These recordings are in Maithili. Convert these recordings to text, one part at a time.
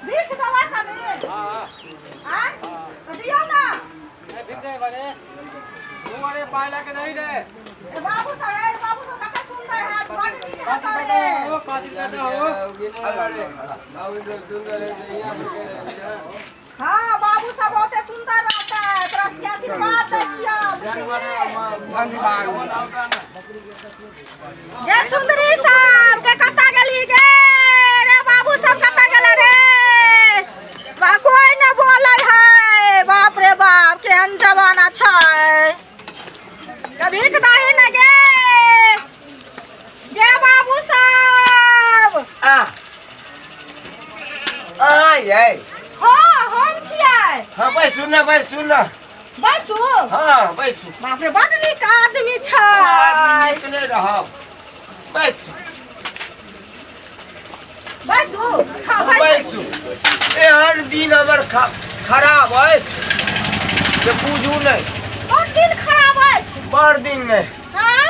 भीख देबै कनी? आँय, तऽ दियौ ने। ए बाबू सब, ए बाबू सब, कते सुन्दर हैत, बड नीक हेतौ रे। हाँ, बाबू सब बहुते सुन्दर रहतै। तोरा सबके आशीर्वाद दै छियौ, बुझलिही? गे सुन्दरी सब गे, कतऽ गेलही गे? रे बाबू सब कतऽ गेलै रे? बा कोई न बोलै है। बाप रे बाप, केहन जमाना छै। कभी दही न गे। गे बाबू सब। आ अहाँ यै? हाँ, हम छियै। हाँ, बैसू ने, बैसू ने। बैसू? हाँ, बैसू। बाप रे, बड नीक आदमी छै। आदमी नीक नहि रहब, बैसू। बैसू, हाँ, बैसू। बैसू। एहन दिन हमर खराब अछि जे बुझू नहि। कोन दिन खराब अछि? बड़ दिन नहि। हाँ?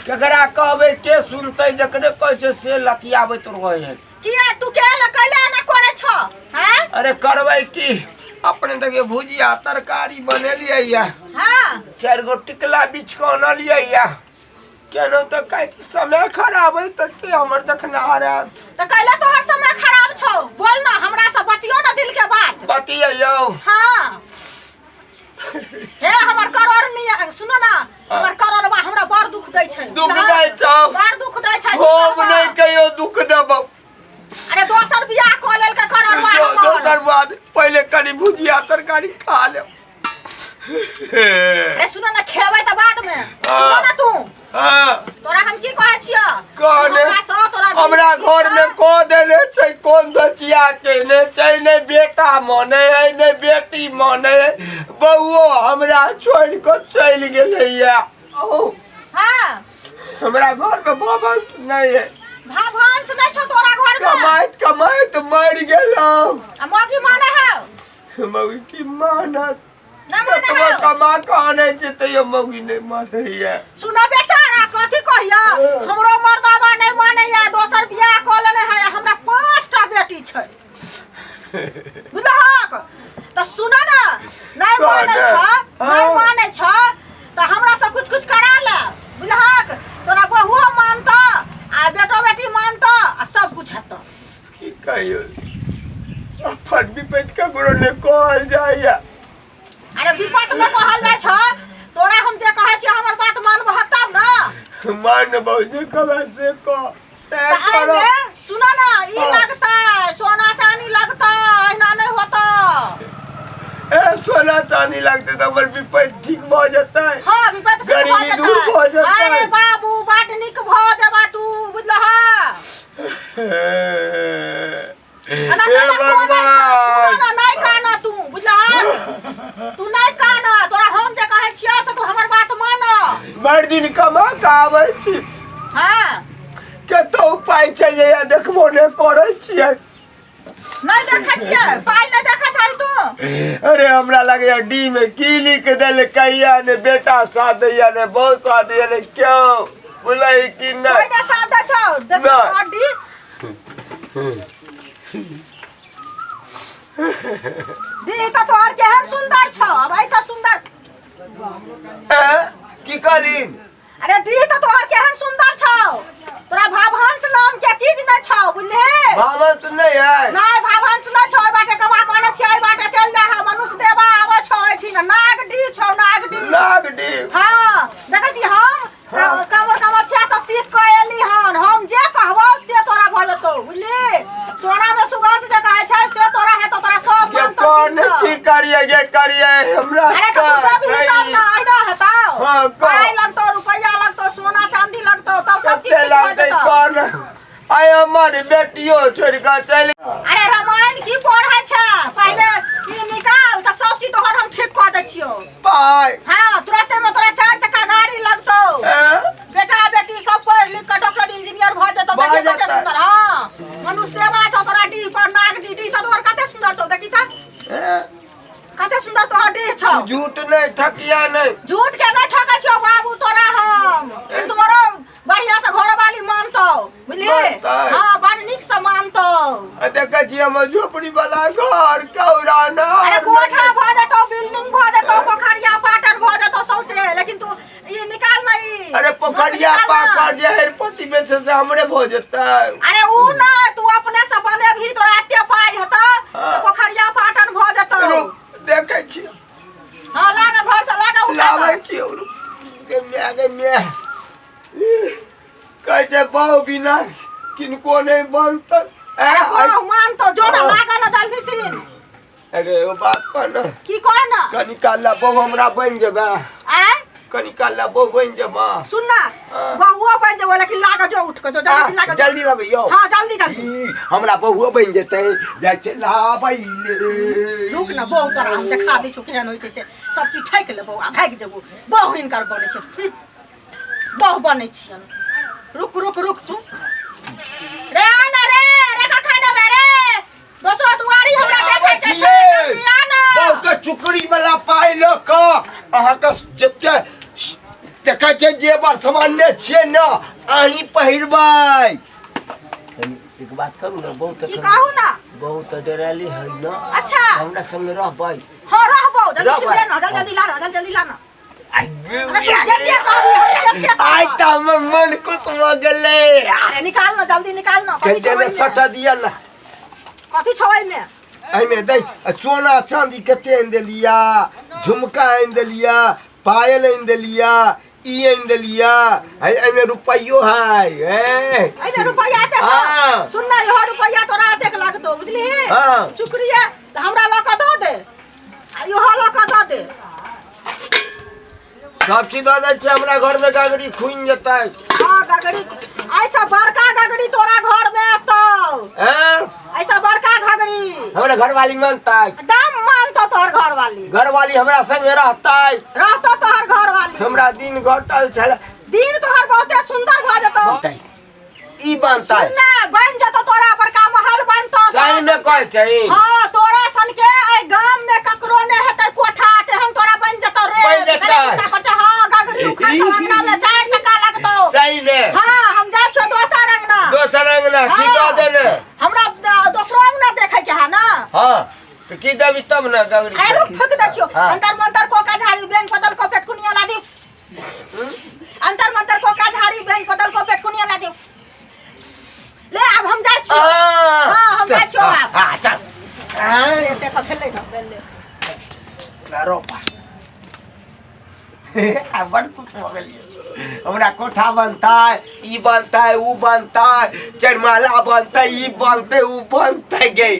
केकरा कहबै, के सुनतै? जकरे कहै छै से लतियाबैत रहै है। किया, तू के कैले एना करै छौ? हाँ? अरे करबै की, अपने देखियौ, भुजिया तरकारी बनेलियै या चारि गो टिकला बिछ कऽ अनलियै या केना तऽ कहै छी समय खराब है, तऽ के हमर देखनहार आयत? तऽ कैले तोहर समय खराब छौ? बोल ना, हमरा से बतियो ना दिल के बात। बतियौ। हाँ, हे हमर करोड़ नहीं, सुनो ना, हमर करोड़वा हमरा बड़ दुख दै छै। दुख दै छौ? बड़ दुख दै छै। हम नहि कहियो दुख देबौ। अरे दोसर बियाह कऽ लेलकै करोड़वा हमर। दोसर बाद पहिले कनि भुजिया तरकारी खा लेब। अरे सुनो ना, खेबै तऽ बाद में। सुनो ना तू। हाँ। तोरा हम की कहै छियौ? कहने। हमरा सँ तोरा दिल हमरा की घर में छौ? कह देने छै कोन दचिया के ने छै, ने बेटा माने है, ने बेटी माने है। बउओ हमरा छोड़ के चलि गेलैया। ओ हमरा घर में भावंश नहीं है। भावंश नहीं छौ तोरा घर में? कमाइत कमाइत मरि गेलहुँ। आ मौगी माने है? मौगी की मानत? ना माने कतबो है? कमा कऽ आनै छै तैयो मौगी नहि मानैया। सुनो बेचारा, कथी कहिया, हमरो मर्दाबा नहीं मानैया, दोसर बियाह कऽ लेने है। हमरा 5टा बेटी छै, बुझलहक? तऽ सुन ने, नहीं मानै छ, नहीं मानै छ तऽ हमरा से कुछ कुछ करा ले, बुझलहक? तोरा बहुओ मानतऽ आ बेटो बेटी मानतऽ आ सब कुछ हेतऽ। की कहियो, अपन विपत ककरो नहि कहल जाइया। अरे विपत में कहल जाइ छ। तोरा हम जे कहै छियै, हमर बात मानबह तब ने। मान जे कहबै से कह, से तऽ करब। एहिमे सुन ने, ई लगतै सोना चानी लगतै, एहिना नहि होतौ। ए सोना चानी लगतै तऽ हमर विपत ठीक भऽ जेतै? हाँ, विपत ठीक भऽ गरीबी जेतै। दूर भऽ जेतै। अरे बाबू, बड नीक भऽ जेबा तू, बुझलह? एना हे कैला कोनै छ? भगवान। सुन ने, नहि कान तू, बुझलह? तू नहि कान। तोरा हम जे कहै छियौ से तू हमर बात मान। भरि दिन कमा कऽ आबै छी। कतौ पाइ छै जे देखबो नहि करै छियै। नहि देखै छियै? पाइ नहि देखै छही तू? अरे हमरा लगैया डी में की लिख देलकैया, ने बेटा साथ दैया, ने बहू साथ दैया, ने क्यों, बुझलै कि कोइ नहि? नहि साथ दै छौ, देखो। नहि। तोहर डी डी तऽ तोहर केहन सुन्दर छौ, अब ऐसा सुन्दर ए, की कहली? अरे डी तऽ तोहर केहन सुन्दर छौ, तोरा भावहंस नाम के चीज नहि छौ, बुझलिही? भावंश नहि है? नहि, भावहंस नहि छौ। एहि बाटे कबा कहने छियै, एहि बाटे चलि जा। मनुष्य देवा आबै छौ एहिठिन। नाग डी छौ, नाग डी। नाग डी? हाँ, देखै छी हम कामर कामख्या से सीख के एली हन। हम जे कहबौ से तोरा भऽ जेतौ, बुझली? सोना में सुगंध जे कहै छै से तोरा हेतौ, तोरा सब के मानतौ कोन चिन्हतौ। की करिए गे, करिए हमरा? अरे तऽ तू देबही तब ने, अहिना हेतौ? हाँ, कह। पाइ लगतौ, रुपैआ लगतौ, सोना चांदी लगतौ, तब सब चीज कते ठीक भऽ लगतै? जेतौ। कोन आइ हमर बेटियो छोड़ि कऽ चलि। अरे रामायण की पढ़ै छै? पहिले ई निकाल तऽ सब चीज तोहर हम ठीक कऽ दै छियौ। पाइ? हाँ, तुरते में तोरा 4 चक्का गाड़ी लगतौ। एँ? बेटा बेटी सब पढ़ लिख के डॉक्टर इंजीनियर भऽ जेतौ। भऽ देखिए कते जेतै। सुंदर। हाँ, मनुष्य देवा छौ तोरा डीह पर, नाग डीह। डीह छौ तोहर कते सुंदर छौ, देखी तऽ। एँ? कते सुंदर तोहर डीह छौ। झूठ नहि ठकिया नहि। झूठ के नहीं ठकै छियौ बाबू तोरा हम। तोरो बढ़िया से घरवाली मानतौ, बुझली? मानतै। हाँ। बनतौ। आ देखै छी हमर झोपड़ी वाला घर कौरा ना। अरे कोठा भऽ जेतौ, बिल्डिंग भऽ जेतौ, पोखरिया पाटन भऽ जेतौ सौंसे, लेकिन तू ई निकाल ना ई। अरे पोखरिया निकाल ना। पाकर जे हेरपट्टी में छै से हमरे भऽ जेतै। अरे ऊ ना, तू अपने से बनेबही, तोरा एते पाइ हेतौ हाँ। तऽ पोखरिया पाटन भऽ जेतौ। रुक, देखै छी। हाँ, लागा घर से लागा उठा लाबै कऽ। छी, रुक। गे माय, गे माय, कहै छै बहु बिना किनको नहि बनतै। अरे बहु मानतो, जो ना लागा ना जल्दी से। अरे ओ बात कह न। की कह न? कनी काल ला बहु हमरा बनि जेबे। आय? कनी काल ला बहु बनि जेबा। सुन ना, हाँ। बहुओ बनि जेबो, लेकिन लागा जो उठ के जो जल्दी से लागा। जल्दी लाबै यौ। हाँ, जल्दी जल्दी। ई, हमरा बहुओ बनि जेतै, जाइ छै लाबै ले। रुक ना, बहु तोरा हम देखा दै छौ केहन होइ छै से। सब चीज ठकि लेबो आ भागि जेबो। बहु हिनकर बनै छै। बहु बनै छियन। रुक रुक रुक तू रे, आ ना रे, रे कखन एबै रे? दोसरो दुआरी हमरा देखै के छै, जल्दी आ ना। बहु के चुकरी वाला पाइ लऽ कऽ अहाँके जते देखै छै जेवर सामान ने छियै ने, अहीं पहिरबै। कनी एक बात करू ने, बहुत की कहू ना? बहुत डराली है ना। अच्छा। हमरा संग रहबै? हाँ, रहबौ। जल्दी से रहबै। ले ना, जल्दी जल्दी ला ना, जल्दी जल्दी ला ना। अरे तू जे जे कहबी हम से से आइ करबौ। तऽ हमर मन खुश भऽ गेलै। अरे निकाल ना, जल्दी निकाल ना। कथी छौ में एहिमे? सटा दिअ ना। कथी छौ एहिमे? एहिमे दै सोना चाँदी कते आनि देलिया, झुमका आनि देलिया, पायल आनि देलिया, ई आनि देलिया है, एहिमे रुपैयो है। एहिमे रुपैया एते छौ? हाँ। सुन ना, इहो रुपैया तोरा एतेक लागतौ, बुझलिही? हाँ। चुकरिया तऽ हमरा लऽ कऽ दऽ दे आ इहो लऽ कऽ दऽ दे। सब चीज दऽ दै छै, हमरा घर में गगरी खुनि जेतै। हाँ, गगरी ऐसा बड़का गगरी तोरा घर में एतौ। हैं? ऐसा बड़का घगरी। हमरा घरवाली मानतै? दम मानतौ तोहर घरवाली। घरवाली हमरा संगे रहतै? रहतौ तोहर घरवाली। हमरा दिन घटल छल। दिन तोहर बहुते सुंदर भऽ जेतौ। बनतै। ई बनतै। सुन ना, बनि जेतौ तोरा बड़का महल बनतौ। सही में कहै छै? हाँ, तोरा सन के एहि गाम में ककरो नहि हेतै कोठा, तेहन तोरा बनि जेतौ रे। बनि जेतै। गले चिन्ता कर छै, हाँ, गगरी उखाड़ कऽ अंगना में 4 चक्का लगतौ। सही में? हाँ, हम जाइ छियौ दोसर अंगना। दोसर अंगना की हाँ। दऽ देने? हमरा दोसरो अंगना देखै के है ना। हाँ, तऽ की देबी तब ने गगरी? आइ रुक, फूकि दै छियौ। हाँ। अंतर मंतर कोका झाड़ी बैंक बदल को पेटकुनिया ला दी। अंतर मंतर कोका झाड़ी बैंक बदल को पेटकुनिया ला दी। ले आब हम जाइ छियौ। हाँ, हम जाइ छियौ आब। हाँ, चल। एते तऽ भेलै ना, भेलै। रोपा बड़ खुश भऽ गेलियै। हमरा कोठा बनतै, ई बनतै, ऊ बनतै, चारि महला बनतै, ई बनतै, ऊ बनतै गे।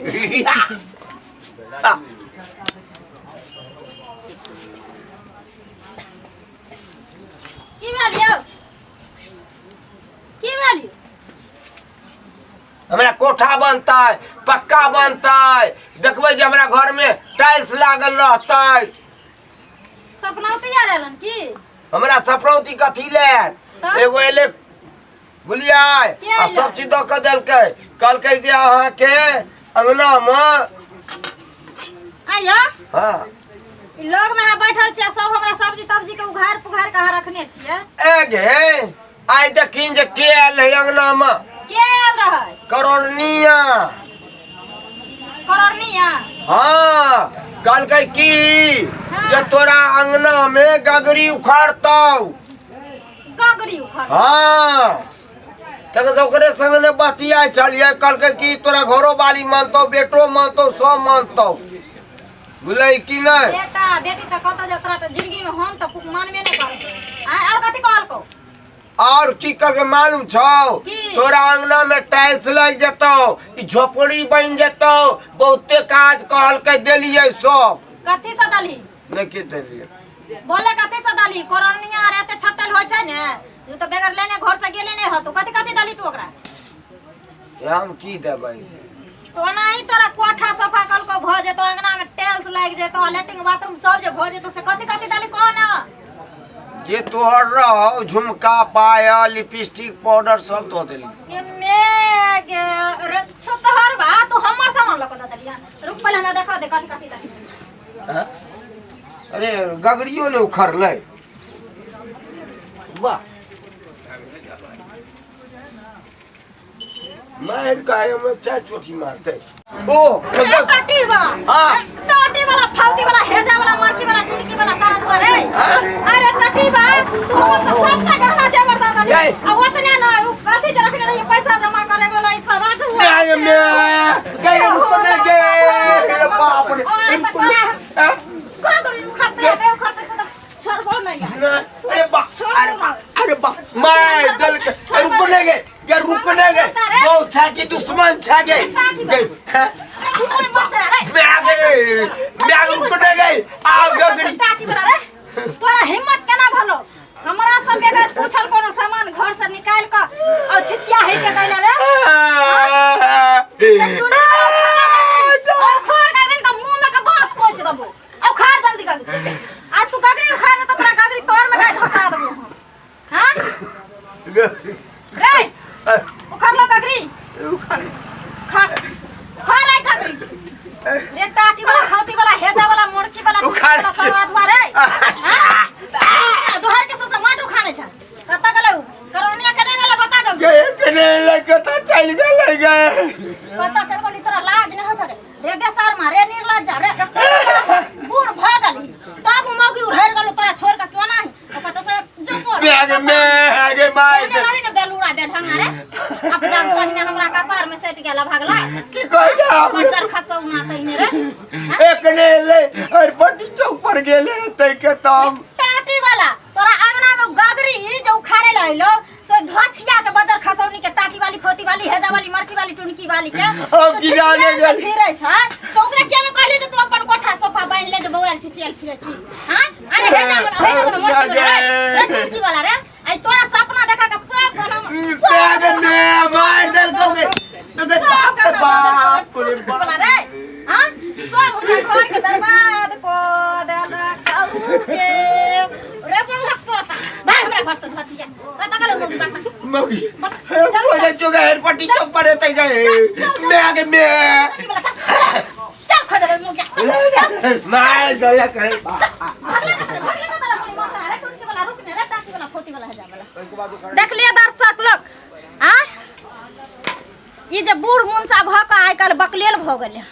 की भेल यौ? की भेल यौ? हमरा कोठा बनतै, पक्का बनतै, देखबै जे हमरा घर में टाइल्स लागल रहतै। सपनौती आर एलन की? हमरा सपनौती कथी ले? तऽ? एगो एले बुझलियै, के आ एलै? सब चीज दऽ कऽ देलकै, कहलकै जे अहाँके अंगना मे। आइयो। हाँ। ई लग में अहाँ बैठल छियै, सब हमरा सब्जी तब्जी के उघार पुघार के अहाँ रखने छियै। ए गे, आइ देखिन जे के आयल है अंगना मे। के आयल रहै? करोड़निया। करोड़निया? हाँ, कहलकै की हाँ। जे तोरा अंगना में गगरी उखाड़तौ। गगरी उखाड़? हाँ, तकर ओकरे संग ने बतियाइ छलियै, कहलकै की तोरा घरो वाली मानतौ, बेटो मानतौ, सब मानतौ, बुझलै कि नहि? बेटा बेटी तऽ कहतौ जे तोरा तऽ जिंदगी में हम तऽ मानबे नहि करबै। आँय, आओर कथी कहलकौ? और की करके मालूम छौ? की? तोरा अंगना में टाइल्स लग जेतौ, ई झोपड़ी बन जेतौ, बहुते काज कहलकै, देलियै सब। कथी से दलही? नहि की देलियै? बोले कथी से दलही? कोरोनिया आर एते छटल होइ छै ने, तू तऽ बगैर लेने घर से गेले नहि हतो। कथी कथी दलही तू ओकरा? हम की देबै? तो ओनाही तोरा कोठा सफा कलको भऽ जेतौ, अंगना में टाइल्स लागि जेतौ, लैट्रिन बाथरूम सब जे भऽ जेतौ, से कथी कथी दलही कह ना। जे तोहर रहौ झुमका, पायल, लिपस्टिक, पाउडर सब दऽ देली। ये मेघ रे छुतहर बा, तू हमर सामान लऽ कऽ दऽ देलियै। रुक, पहिले हमरा देखा दे कथी कथी दलही। हाँ? अरे गगरियो ने उखड़लै। वाह, मार का हम चार चोटी मारते ओ टटी वाला। हाँ। टटी वाला, फाउती वाला, हेजा वाला, मरकी वाला, टुनकी वाला सारा दुआरे। हाँ? अरे टटी बा, तू हमर तो सबटा गहना जेवर दऽ देलही। गई। आ ओतने न उ कथी जे रखने रहियै पैसा जमा करे वाला ई सब राखू। मैं मैं गए रुको ना गए बाप रे का करू उखड़ते रे उखड़ते से तऽ छोड़बो नहि यार। अरे बाप अरे अरे बाप मैं डल के रुको ना गए गए रुको ना गए बहुत छा की दुश्मन छा गए गए खून मच रे। मैं आ गए मैं रुको ना गए आ गगरी टाटी वाला रे, तोरा हिम्मत केना भलो हमरा सब बगैर पूछल कोनो सामान घर से निकाल के और छिछिया है के दैला रे? उखाड़ गगरी त मुंह में के बांस कोच देबो। आ उखाड़ जल्दी गगरी। आ तू गगरी उखाड़ त तोरा गगरी तोर में गाय धसा देबो हम। हां रे, उखाड़ लो गगरी, उखाड़ उखाड़ आई गगरी रे। टाटी वाला, खाती वाला, हेजा वाला, मुड़की वाला, उखाड़ वाला छै। सारा दुआरे। हां, दोहर के सोसे माट उखाड़े छ। कत गेलै उ करोनिया? केने गेलै बता जल्दी। गए कने लगता चल गए गए। कत चल गेली? तोरा लाज नहि होइ छ रे? रे बेशर्मा रे, निर्लज्जा रे, बूढ़ भ गेली तब मौगी उड़हर गेलो तोरा छोड़ के क्यों नाही? तो कत से जो पड़ मैं आगे मैं आगे मार केने रही ने बेलूरा बेढंगा रे, अब जान तहिने हमरा कपार में सटि गेला भागला। की कह जा बच्चर खसौना तहिने रे। एकने ले और पट्टी चौक पर गेले तै के तम। टाटी वाला, तोरा अंगना में गगरी जो उखाड़े ला अइलो सो धछिया के बजर खसौनी के, टाटी वाली, फोती वाली, हेजा वाली, मरकी वाली, टुनकी वाली के अब की जाने छिछियाल के गेल। फिरै छै तो ओकरा किया ने कहली जे तू अपन कोठा सोफा बान्हि ले जे बौआल छिछियाल फिरै छी? हां, अरे हेजा वाला, हेजा वाला, मरकी वाला रे, रे टुनकी वाला रे, आई तोरा सपना देखा के सब गहना बैग में मार दल को गए तो गए। बाप रे बाप रे टुनकी वाला रे, हां, सब हमरा घर के बर्बाद को देलक के रे। बंगला पोता भाग हमरा घर से धचिया। कत गेलै मौगी? बता। मौगी बोले जो गए पट्टी चौक पर तै गए मैं आगे मैं टुनकी वाला, चल चल खो दे मौगी, चल चल। मार दल करे। भागले कत रे, भागले कत रे? अपनी माता रे, टुनकी वाला, रुक ने रे, टाकी वाला, फोती वाला, हजा वाला। देखलिए दर्शक लोग, आ ई जे बूढ़ मुनसा भऽ कऽ आइ काल्हि बकलेल भऽ गेलै।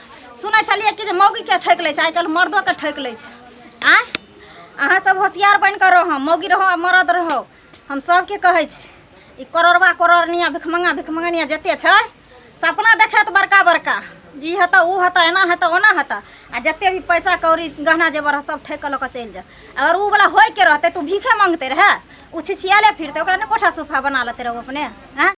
सुनै छलियै कि जे मौगीके ठकि लै छै, आइ काल्हि मर्दोके ठकि लै छै। आँय, अहाँ सब होशियार बनि कऽ रहौ, मौगी रहौ आ मरद रहौ, हम सबके कहै छी। ई करोड़वा करोड़निया, भिखमंगा भिखमंगनिया जते छै, सपना देखत बड़का बड़का जी हेतौ, उ हेतौ, एना हेतौ, ओना हेतौ, आ जते भी पैसा कौड़ी गहना जेवर सब ठकि कऽ लऽ कऽ चलि जाए। अगर उ वाला होइके रहतै तऽ उ भीखे मांगते रहए? उ छिछियाले फिरतै? ओकरा नहि कोठा सोफा बना लेते रहू अपने? आँय।